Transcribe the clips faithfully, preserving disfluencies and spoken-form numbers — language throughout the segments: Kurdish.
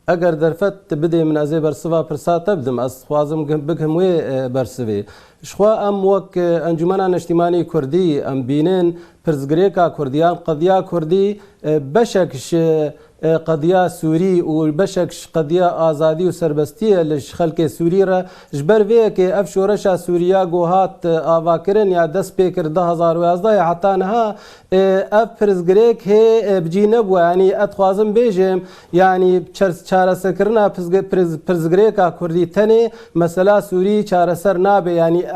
Eger derfet bidê min, ez ê bersiva pirsa te bidim. Ez dixwazim gim-, bigim wê, e, bersivê. Jixwe em wek, e, Encûmena Neştîmanî Kurdî em bînin pirsgirêka Kurdî yan qediya Kurdî, e, beşek ji, e, qediya Sûrî û beşek ji qediya azadî û serbestiyê li ji xelkê Sûrî re. Ji ber vê yekê ev şoreşa Sûrî ya ku hat, e, avakirin ya dest pê kir du hezar û yazdeh heta niha, e, ev pirsgirêk hê, e, bi cî nebû. Yanî ez dixwazim bêjim, yanî çer-, çareserkirina pirsgi-, pirs-, pirsgirêka Kurdî tenê mesela Sûrî çareser nabe. Yanî, e,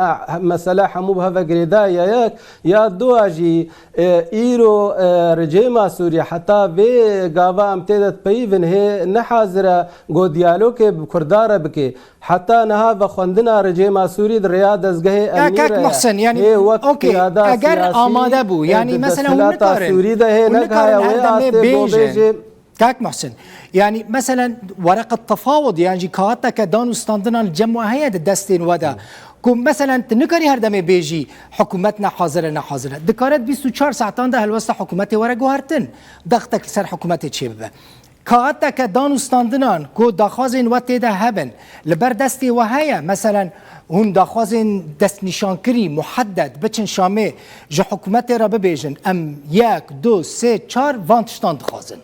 mesela hemû bi hev ve girêdayî ye yek. Ya dua jî, e, îro, e, rejîma Sûrî heta vê gava em tê de dipeyivin hê ne hazir e ku diyalogê bi Kurda re bike. Heta niha vexwendina rejîma Sûrî di rêya dezgehê Ka-, emnî Kak re ye. Muhsin, yanî, Hê wek okey, qiyada eger siyasî, amade bû, e, yanî, di mesela, hûn desthilata nikarin, Sûrî de hê hûn nikarin nekaye her wê demê astê bêjin. Bêjê. Kak Muhsin, yanî, meselen, wereqet tefawud, yan jî kaxeteke dan û standinan li cem we heye di destên we de. Ku, meselen, tu nikarî her demê bêjî, hikûmet ne hazir e, ne hazir e. Dikare di bîst û çar saetan de helwesta hikûmetê were guhertin. Dextek li ser hikûmetê çêbibe. Kaxeteke dan û standinan ku daxwazên we tê de hebin, li ber destê we heye? Meselen, hûn daxwazên destnîşankirî, muhedded, biçin Şamê, ji hikûmetê re bibêjin, em yek, du, sê, çar van tiştan dixwazin.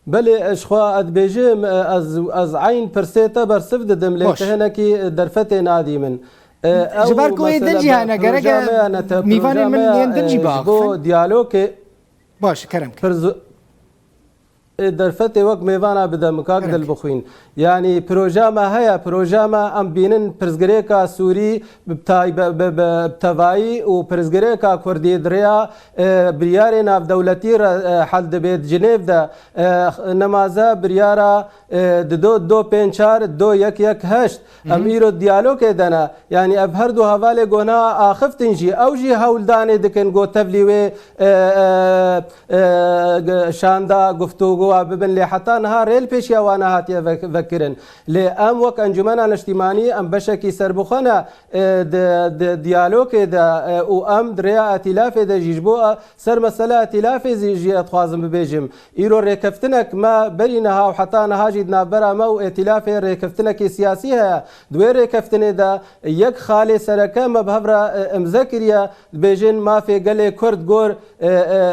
Belê, ez xwe ez dibêjim, ez, ez eyn pirsê te bersiv didim, lê Baş. tu hinekî derfetê nadî min. E, Ji ber ew ku wê din mesela jî hene, gerek proja me ya, ne te-, mîvanên proja min me ya, yên din jî e, ji biaxifin. Bo diyalogê Baş, kerem kir. Pirz-, e, derfetê wek mêvana bide min, kak Kerem kir. Dilbixwîn. Yanî proja me heye, proja me em bînin pirsgirêka Sûrî bi taybe-, bi, bi, bi tevayî û pirsgirêka Kurdî di rêya, e, biryarê navdewletî re, e, hel dibe di Cinêv de, e, nemaze biryara, e, di do, do pênc çar, do yek yek heşt. Em Hı hı. îro diyalogê de ne. Yanî ev her du hevalê ku niha axiftin jî, ew jî hewldanê dikin ku tevlî wê, e, e, e, g-, şanda guftûgowa bibin, lê heta niha rê li pêşiya wan nehatiye vek-, vekirin. Lê em wek Encûmena Neştîmanî em beşekî serbixwe ne, e, di, di diyalogê de, e, û em di rêya etîlafê de jî ji bo, e, ser mesela etîlafê zî, jî ez dixwazim bibêjim. Îro rêkeftinek me berî niha û heta niha jî di navbera me û etîlafê rêkeftinekî siyasî heye. Di wê rêkeftinê de yek xalê sereke me bi hev re, e, imze kiriye. Dibêjin mafê gelê Kurd gor, e, e,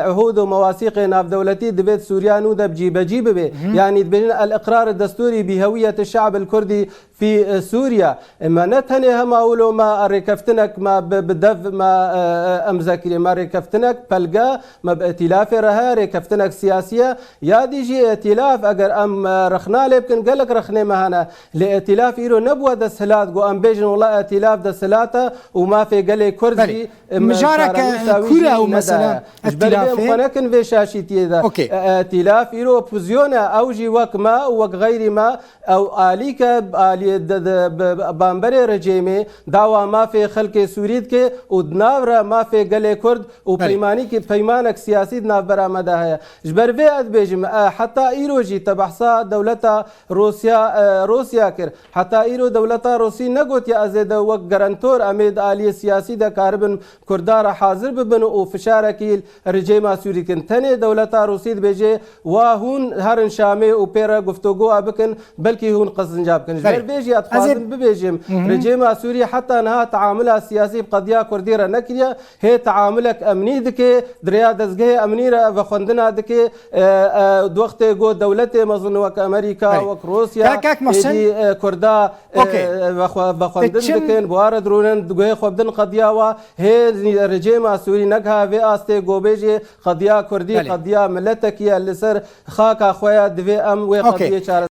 ihûd û mewasîqê navdewletî divê di Sûriya nû de cîbecî bibe. Hı hı. Yanî dibêjin el-iqrar destûrî bi hewiyet şe'b el-Kurdî fî, e, Sûriya. E, me ne tenê hema wilo me rêkeftinek me bi, bi dev me, e, e, imze kiriye. Me rêkeftinek pelge me bi etîlafê re heye, rêkeftinek siyasî ye. Ya dî jî etîlaf, eger em, e, rexna lê bikin, gelek rexnê me hene. Lê etîlaf îro nebûwe desthilat, ku em bêjin wela etîlaf desthilat e û mafê gelê Kurd Belê. jî, e, Mijareke çarenivîsa wî kûr e jî ew mesele nedaye. Ji ber vê em etîlafê? Xwe nekin vê şaşîtiyê de. Okey. E, etîlaf îro opozîsyon e, ew jî wek me û wek xeyrî me, ew alîk e, aliyê de, de, bi, bi, bamberê rejêmê dawa mafê xelkê Sûrî dike û di nav re mafê gelê Kurd û Belê. peymanîkî, peymanek siyasî di navbera me de heye. Ji ber vê ez dibêjim, e, heta îro jî te behsa dewleta Rûsya, e, Rûsya kir. Heta îro dewleta Rûsî negotiye ez ê de wek garantor em ê di aliyê siyasî de karibin Kurda re hazir bibin û fişarekî rejêma Sûrî kin. Tenê dewleta Rûsî dibêje, wa hûn herin Şamê û pê re guftûgoya bikin, belkî hûn qezinca bikin. Ji ber Belê. vê jî ez Ez ê dixwazim bibêjim, Hı hı. rejêma Sûrî heta niha teamula siyasî bi qediya Kurdî re nekiriye. Hê teamulek emnî dike, di rêya dezgehê emnî re vexwendina dike, e, e, di wextê ku dewletê mezin wek Amerîka, Belê. wek Rûsya, Kak, Kak Muhsin. êdî, e, Kurda, e, Okey. vexwe-, vexwendin Diçin dikin, bi wan re dirûnin, di guhê xwe bidin qediya wa, hê rejêma Sûrî negiha vê astê ku bêjê qediya Kurdî, Belê. qediya miletekî ye, li ser xaka xwe ye, divê em wê Okey. qediyê çare